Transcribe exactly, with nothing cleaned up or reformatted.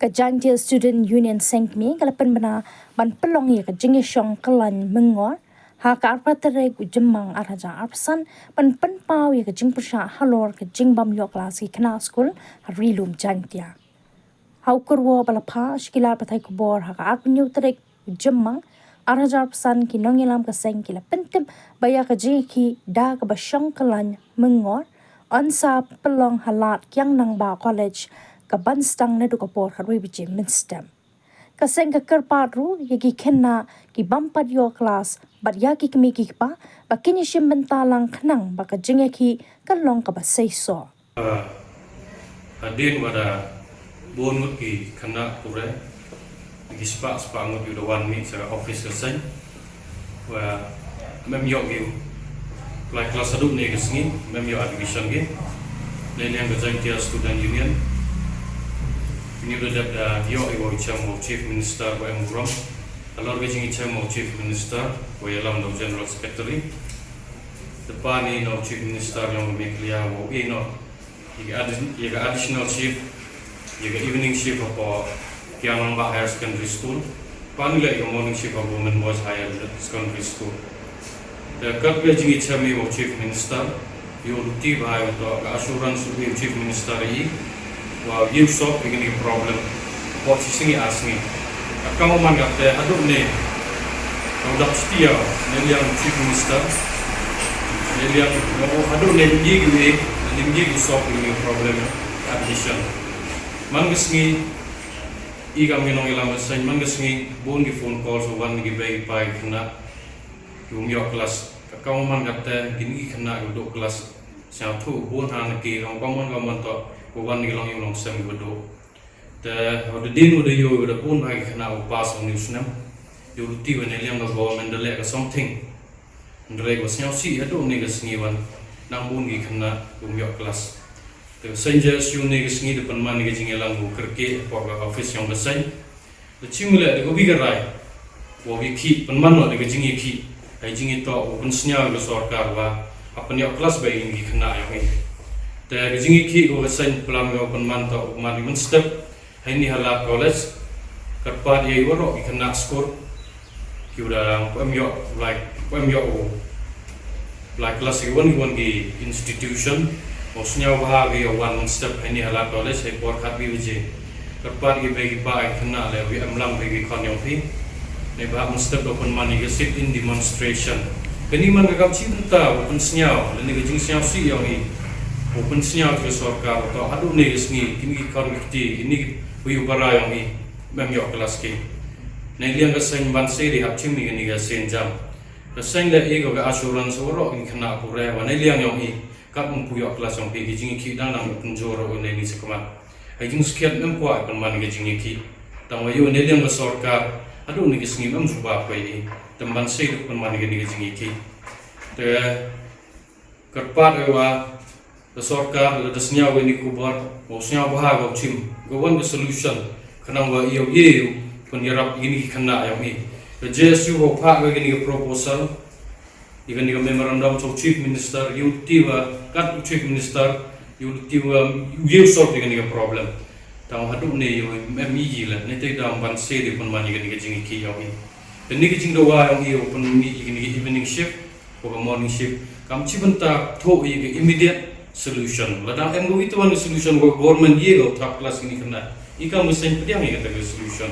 Ka Jaintia Student Union Seng Kmie ka la pynbna ban pynlong ïa ka jingïashong kyllain myngngor ha ka arphew tarik u Jymmang ar hajar arphew san, ban pynpaw ïa ka jingpyrshah halor ka jingbym ïoh klas ki khynnah skul ha Ri Lum Jaintia. Ha u kyrwoh ba la phah sha ki lad pathai khubor ha ka arphew hynñiew tarik u Jymmang ar hajar arphew san, ki nongïalam ka seng ki la pyntip ba ïa ka jingïakhih da kaba shong kyllain myngngor yn sa pynlong ha Lad Kiang Nangbah College, kaban sdang naduh ka por khatwei baje mynstep. Ka seng ka kyrpad ruh ïa ki khynnah ki bym pat ïoh klas bad ïa ki kmie ki kpa ba kin ïashim bynta lang khnang ba ka jingïakhih kan long kaba seisoh. Hadien ba da bun ngut ki khynnah pule, ki spah spah ngut ki da wan mih sha ka office ka seng, wa mem ïoh ki u lai klas haduh ne ka sngi, mem ïoh admission ki. Ne liang ka Jaintia Student Union ni da dep da ïoh i wa i chem wa Chief Minister wa em burom. Halor ka jingïachem wa Chief Minister wa ïalam da u General Secretary, da pan i na u Chief Minister yong Meghalaya wa i na ïa ka addi-, ïa ka additional shift, ïa ka evening shift hapoh Kiang Nangbah Higher Secondary School, pan i la ïa ka morning shift hapoh Government Boys Higher Secondary School. Te kat ka jingïachem i wa u Chief Minister, ïa u luti ba ïa u to ka assurance u Chief Minister i wa ïa u solve ïa kane ka problem hapoh shi sngi ar sngi. Ka kong man ka te haduh ne ka u dap stia ne liang Chief Minister ne liang haduh ne ïa ki ïa ne ïa ki solve ïa kane ka problem admission. Man ka sngi i kam ki nongïalam ka seng, man ka sngi bun ki phone calls wan ki bei ki pai ki khynnah ki um ïoh klas. Ka kong man ka te kine ki khynnah ki duh klas. Sngewthuh bun ha na ki long kong man ka man to ko wan ki long ïa u long sem ki duh. Te u da din u da ïoh u da bun ha ki khynnah u pass u ni u snem. Ïoh u ti wa ne liang ka government da leh ka something. Hynrei ba sngewsih haduh ne ka sngi wan nang bun ki khynnah ki um ïoh klas. Te ka seng J S U ne ka sngi da pynman ka jingïalang u kyrkieh hapoh ka office yong ka seng. Da chim leh da ka wi ka rai wa wi ki pynman noh da ka jingïakhih, ha ka jingïatoh u pynsngew ka sorkar wa ha pynïoh klas ba ïa ki khynnah yong i. Te ka jingïakhih ka seng plan ka pynman to u man i mynstep. Haini ha Lad College kyrpad ïa i waroh ki khynnah skul ki u da pynïoh like pynïoh u like klas ki wan ki wan ki institution. U sngew bha ki ïa wan mynstep haini ha Lad College ha i por khatwei baje. Kyrpad ki bei ki pa ki khynnah leh wi em lang bei ki khon yong phi. Ne bha mynstep da pynman ïa ka sit-in demonstration. Kani man ka kam chi bynta u pynsngew lane ka jingsngewsih yong i. U pynsngew ka sorkar to haduh ne ka sngi kini ki khon ki kti kini ki wi u para yong i mem ïoh klas ki. Ne liang ka seng ban se di hap chim i kani ka seng jam. Ka seng da i ko ka assurance waroh ki khynnah pule wa ne liang yong i. Kat um pu ïoh klas yong phi ki jingïakhih dang dang pynjor u ne ni sa kmat. Ai jingskhiat mem kwah pynman ki jingïakhih. Tang wa ïoh ne liang ka sorkar haduh ne ki sngi mem jubab ko i. Tang ban se du pynman ki ne ki jingïakhih. Te kyrpad wa ka sorkar la da sngew wa ni khubor wa sngew bha ka chim ka wan ka solution. Khnang wa ïoh ïoh pynïarap ini ki khynnah yong i. Ka J S U wa phah ka ini ka proposal. Ïa kane ka memorandum sha u Chief Minister, ïa u ti wa kat u Chief Minister, ïa u ti wa ïa u solve ïa kane ka problem. Tang haduh ne ïa u M E la, ne te dang ban se de pynman ïa kane ka jingïakhih yong i. Kane ka jingdawa yong i u pynmih ïa kane ka evening shift wa ka morning shift. Kam chi bynta thoh ïa ka immediate solution. Lada em ka wi te wan ka solution wa ka government ïa ka u third class kine khynnah. I kam ka seng pdiang ïa kata ka solution.